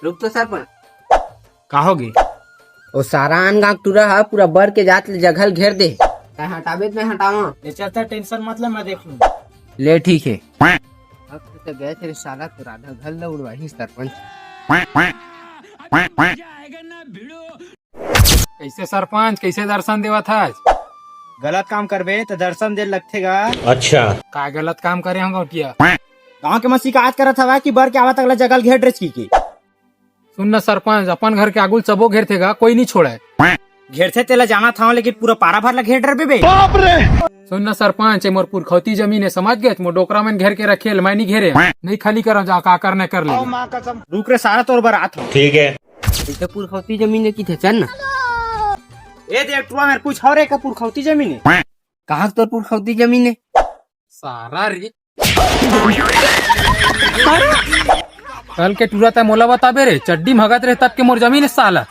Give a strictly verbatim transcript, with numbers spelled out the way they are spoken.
रुक तो सरपंच। का होगे? ओ सारा आन गांव टूरा ह पूरा बर के जात ले जगह ल घेर दे। तैं हटाबे त मैं हटावां। ये चलता, टेंशन मत ले, मैं देख लूं। ले ठीक हे। अब तो गए थे साला, तो राधा घर ल उड़वाही सरपंच। कैसे सरपंच, कैसे दर्शन देवत हस? गलत काम करबे त दर्शन दे लगथे गा। अच्छा। का गलत काम करे हंव गौटिया? गांव के मन शिकायत करत हवय कि बर के आवत अगला जगह ल घेर डरेच की के। सुन न सरपंच, अपन घर के आगू ल सबो घेरथे गा, कोई नहीं छोड़े। घेरथे तेला जानत हंव, लेकिन पूरा पारा भर ला घेर डरबे बे। सुन न सरपंच, ए मोर पुरखौती जमीन हे, समझ गेच? मोर डोकरा मन घेर के रखे ल, मैं नहीं घेरे। नहीं खाली करंव, जा का करना कर ले। रुक रे सारा, तोर बर आत हंव। ठीक है। इते पुरखौती जमीन हे किथे, चल ना। ए देख टुरा, मेर कुछ हो रे का पुरखौती जमीन हे। कहां के तोर पुरखौती जमीन हे? सारा रे। कल के टूरा तैं मोला बताबे रे, चड्डी म हगत रहे तब के मोर जमीन हे साला।